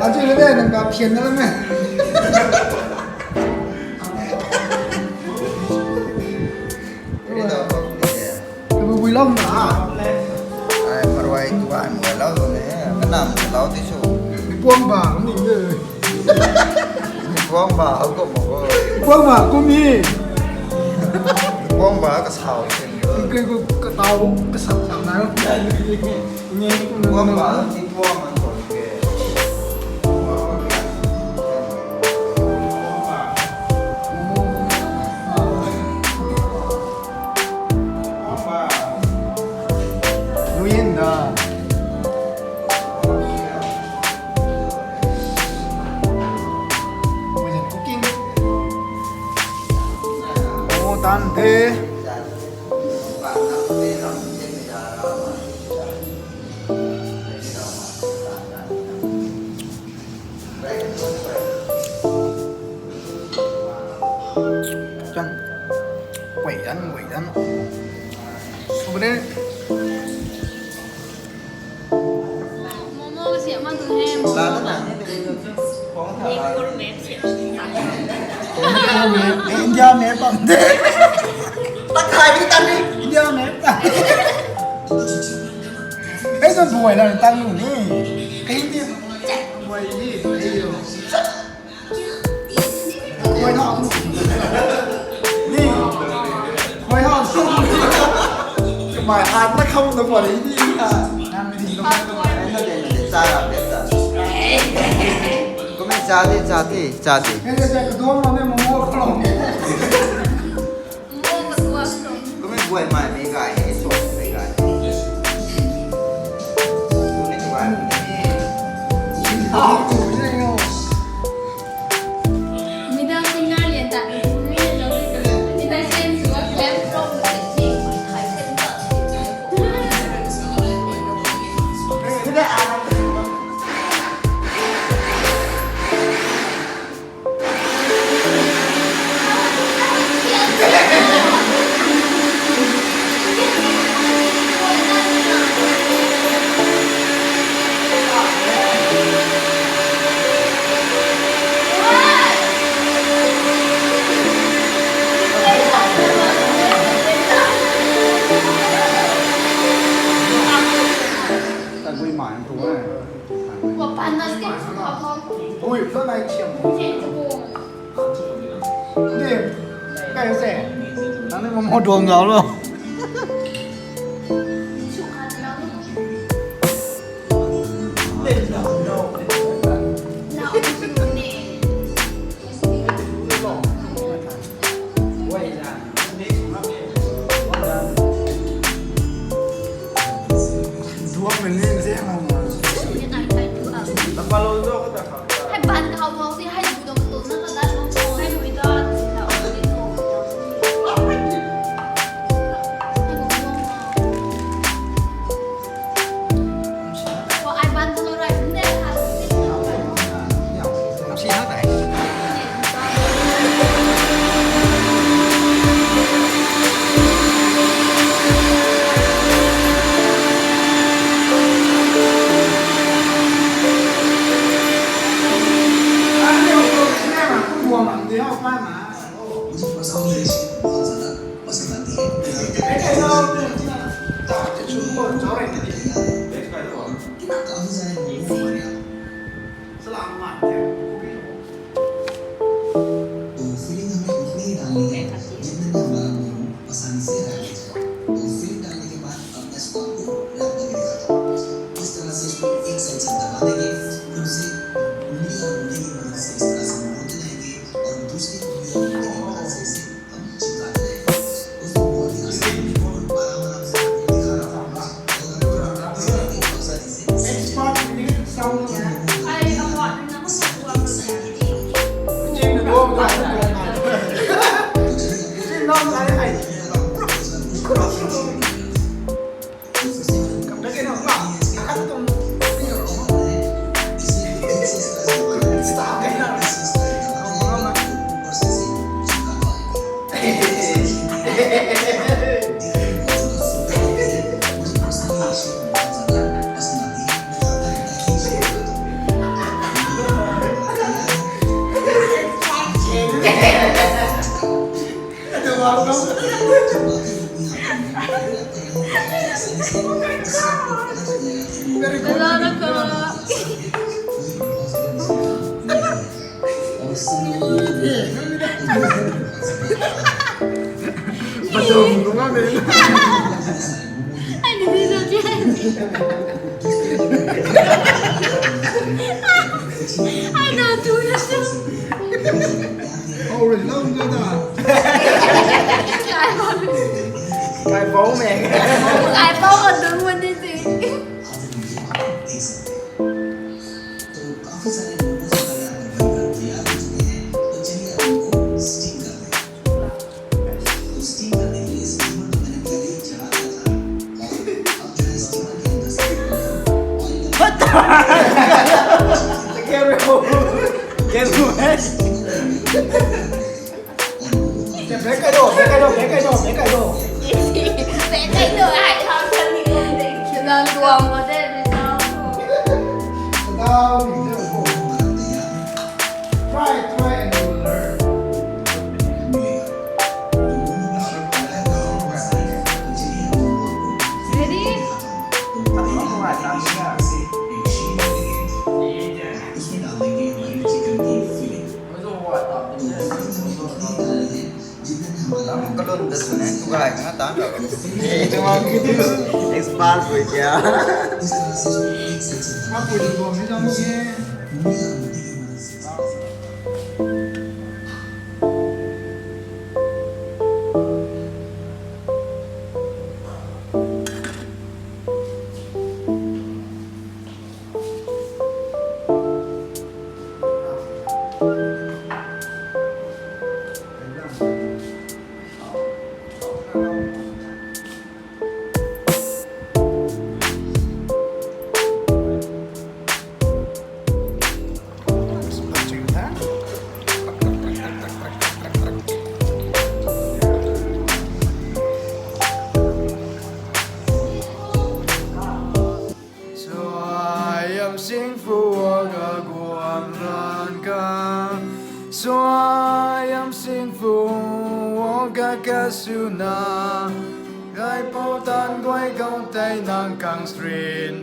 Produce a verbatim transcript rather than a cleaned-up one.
Achu le de nang ka phian na me. Ni da ko ni de. Kabu bui lam na. Ai marwai tu ai marwai lau tu ne. Kanam lau ti su. Puang ba ni de. Puang ba hau ko mo ko. Puang ba kum hi. Puang ba ka sau. Kei ko ka tau ka sak sak na. Ni puang ba ni puang man ko ke. Luyin da. Cooking. Oh, tan the. Chan. Wei dan, wei dan. Sumane. Momo siam mak tu he, momo. La ta na ni tu. Kong ta. Ye gourmet siam. India map bam de. Ta khai ni ta ni. India map ta. Hei tu buai la tang nu ni. Hei ni. Buai ni. Hei yo. Koi hau. Ni. Koi hau. Kamei hat na kham na pari ni. Nang ni kamei kamei. Ai na de na de cha ra pe ta. Kumei cha de, cha de, cha de. Hei de de ka dom ma ne mo mo kham. Kumei buai mai mei gay, hei suan mei gay. Kumei buai mai mei. Middle finger lian ta. Middle finger lian ta. Tabui mai tu e. Ui, tu nai chiam. Ni, kai se. Nang ni mo duang gau lo. Duang mei ni se mo. Hei ban khou khou si hei bu dong tu na ka dat mo khou hei bu dat si ta o de no. Wa ai ban khou rai ne ha. Si ha dai. मुझे पसंद है, बहुत ज्यादा पसंद आती है। काफी ज्यादा लोगों को हमारे यहाँ। तो फीलिंग हमें उतनी ही डालनी है, जितने में हमारा मूड आसानी से रख ले जाए। तो फीलिंग डालने के बाद अपने स्टॉक को रैप करके दिखाता हूँ। इस तरह से इसको एक साइड से दबा देंगे, फिर उसे उंगली और मुंडी की मदद से इस तरह से मोड़ते जाएंगे और दूसरी उंगली और मुंडी की मदद से इसे हम Very good. Bacham nunga ne. Ai, ni ni zo ji. Ai, na tu na tu. Already long ago da. Kaipouc mei. Kaipouc ka dung man ni si. तो काफी सारे लोगों से अगर आप बर्गर तैयार हो चुके हैं, तो चलिए, आप उनको स्टीम कर लें। तो स्टीम करने के लिए स्टीमर तो मैंने पहले ही चढ़ा दिया था। और अब जो है, स्टीमर के अंदर से ऑयल का Kaipo, kaipo, kaipo. Back kai do, back kai do, back kai do, back kai do. Back kai do, ai how can we go there? Try, try and you will learn. Ready? Kalun da sune, tu gay na ta. Expert hui kya? Suaihiam singphu ka guang lan ka, suaihiam singphu ka kasuna, kaipouc tan guay khou tei nang kang srin